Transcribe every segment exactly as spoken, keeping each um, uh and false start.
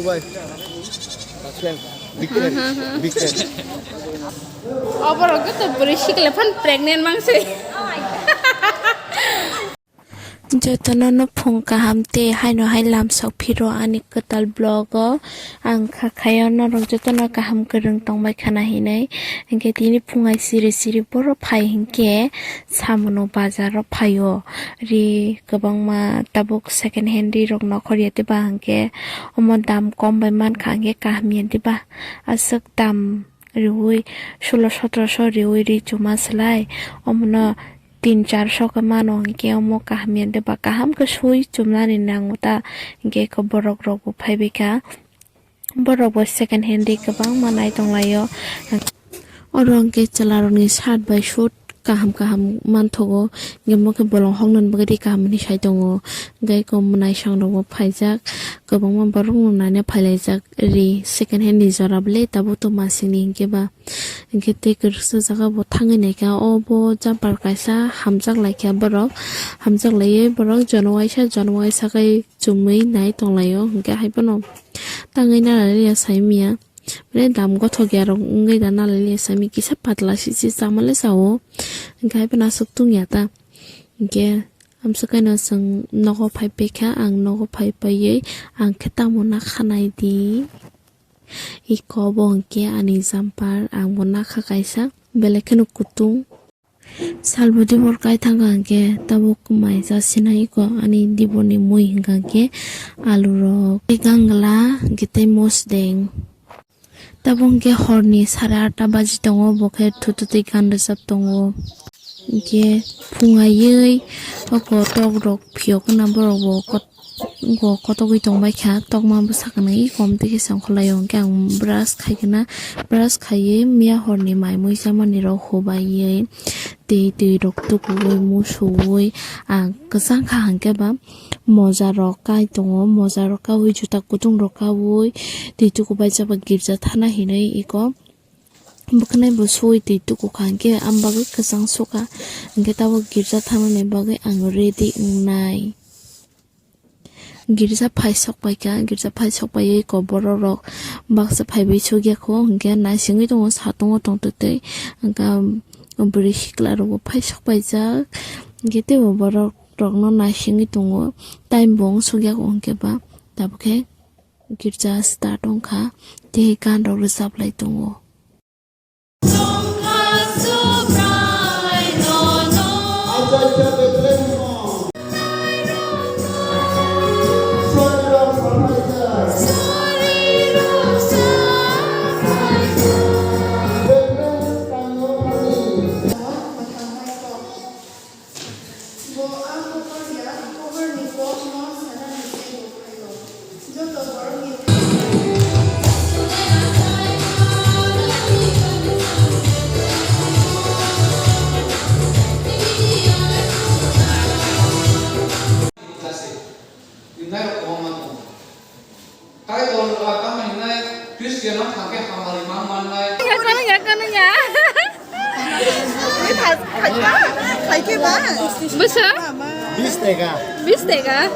Big fan. Big fan. Oborok joto bwrwi sikla phan pregnant mangsoi. Jotono no phung kaham tei haino hai lamsok phiro ani kwtal vlog o ang kha khaio norok jotono kaham kwrwng tongbai khana hinwi. Hinkhe tini phung ai siri siri borok phai hinkhe samono bazar o phaio ri kwbangma tabuk second hand ri rok nokhor ya tei ba hinkhe omo dam kom bai mankha hinkhe kaham ya diba aswk dam riui sulo sotoroso riui ri chuma slai omono tin charso khe mano hinkhe omo kaham ya de ba kaham khe sui chumnani nango ta hinkhe borok rok bo phaibai kha borok bo second hand ri kwbangma nai tonglaio oro hinkhe chwla rokni shirt bai suit kaham kaham manthogo hinkhe omo khe bolong hoknani bagwi ri kaham hinwi sai tongo hinkhe eko mwnaisong rok bo phaijak kwbangma borok no naina phailaijak ri second hand ni jora bwle tabuk to masingni hinkhe ba. Hinkhe tei kwrwksa jaga bo thangwi naikha, obo jumper kaisa hamjak laikha borok, hamjak laiwi borok jono waisa jono waisa khe chumui nai tonglaio, hinkhe haiphano tangwi nalaliya saimanya, mane dam gothok ya rok wngwi da nalaliya saimanya, kisa patla sisi chamale chao, hinkhe haiphano aswk tungya ta, hinkhe amswk kaino chwng nogo phaipaikha, ang nogo phaiphaiwi ang khe tamo nakha naidi. Iko bo hinkhe ani jumper, ang bo nakha kaisa, belai kheno kutung. Salbudi hor kai thangkha hinkhe tabuk mai cha sinai iko ani diboni mui hinkha hinkhe alu rok tei gangla hinkhe tei mosdeng. Tabuk hinkhe horni sare atta baji tongo, bo khe thututwi gan rwchap tongo. Hinkhe phung aiwi o kotok rok phiyok khna borok bo kot-, bo kotogwi tongbaikha, tokma bwsa kwnawi kom tei kisa ongkhorlaio. Hinkhe ang brush khai khna, brush khaiwi miya horni mai mui chamani rok hubaiwi twi, twi rok tukuwi musuwi ang kwchang kha hinkhe ba moja rok kai tongo, moja rok kaui juta kutung rok kaui twi tukubaijak ba girja thana hinwi iko. Bwkhanai bo suwi twi tuku kha, hinkhe ang bagwi kwchang sukha, hinkhe tabuk girja thangnani bagwi ang ready wngnai. Girja phai sok paikha, girja phai sok paiwi eko borok rok baksa phaiwi sukya kho, hinkhe naisingwi tongo, satungo tongtwtwi, hinkhe bwrwi sikla rokbo phai sok paijak, hinkhe teibo borok rokno naisingwi tongo, time bo wng sukya kho, hinkhe ba tabukhe. Girja start wngkha, tei gan rok rwchap lai tongo. Bo a kotor ya, kotorni kokno sanani teibo phaio. Joto borokni Title, ah, tamo hinai Christian no thangkhe hamari mang mannai. Kono ya, kono ya. Bwsa? Bis taka. Bis taka?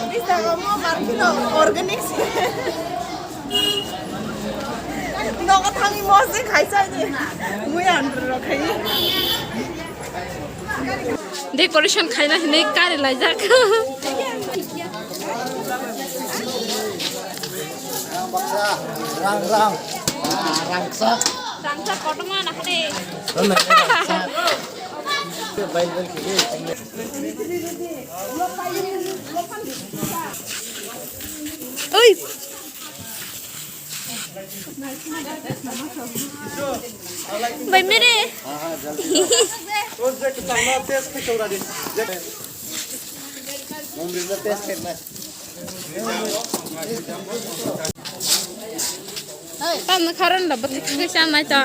Bis taka mo markino organic. Nogo thangwi mo se khaisa ni. Mui andro khai. Decoration khaina hinwi kari laijak. Rang, rang. Ah, rangchak. Rangchak kotorma nakhade. Rangchak. Oi. Bai mere. Tamni karon da bwthai thangwi chanai ta.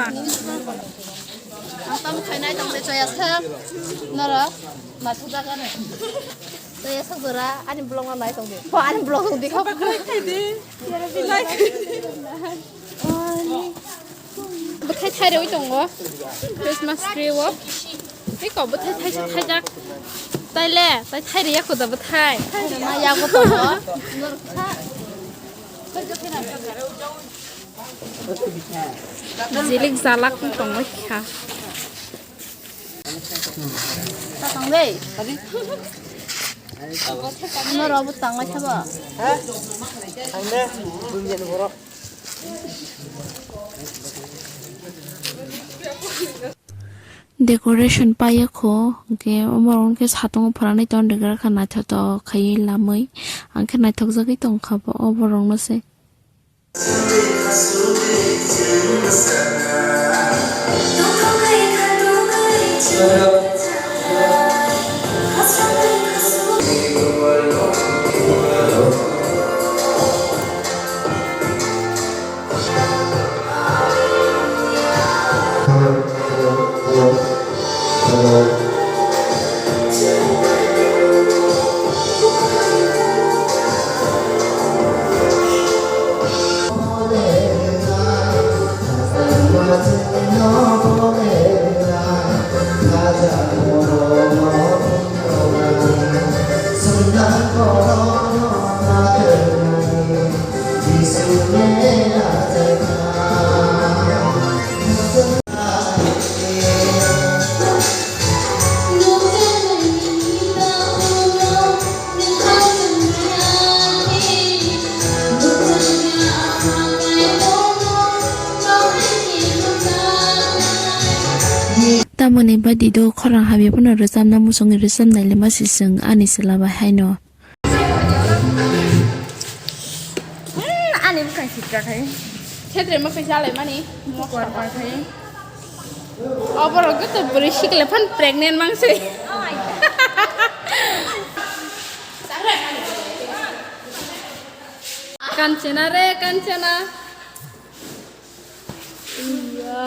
Ang tamo khainai tong de chaya sa. Nara ma thuja gane. Chaya sa jora ani blog ma nai tong de. Ko ani blog tong de ko. Bwthai thairewi tongo Christmas tree o. Tei ko bwthai thaisa thaijak. Taile tai thaire yakho da bwthai. Ma yago tongo. Nor kha. Jilik jalak tongwi kha. Tong dei. Norok bo tangwi kha bo. Ang de, bunjani borok. Decoration paiyakho, hwnkhe omo rok hwnkhe satung phwrangwi tong rwgwkha naithotok khaiwi lamwi, hwnkhe naithokjagwi tongkha bo oborokno se. Tamoni badi do khorang habya phano rwchapna muchungwi rwchapnai lema se chwng ani chwla bai haino. Hmm, ani bwkhang sitra khai. Setre ma kaisa lai mani. Mokor bar khai. Oborok joto bwrwi sikle phan pregnant mang se. Kanchana re, Kanchana. Iya.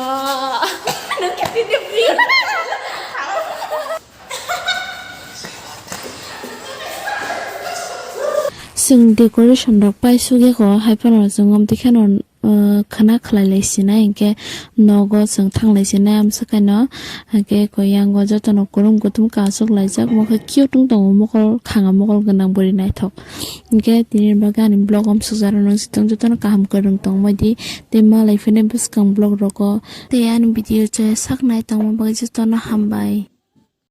Chwng decoration rok pai sugya kho, hai phano chwng omtwi kheno, uh, khwna khlai lai sinai, hinkhe nogo chwng thang lai sinai, amswk kaino, hinkhe koi yango jotono kwrwng kuthum kachuk laijak, mokhe cute wng tongo, mokol khanga mokol gwnang bwrwi naithok. Hinkhe tini bagwi ani vlog om sukjak rw nang si tong jotono kaham kwrwng tongmadi tei malai phino bwskang vlog rogo tei ani video chaya sak nai tongma bagwi jotono hambai.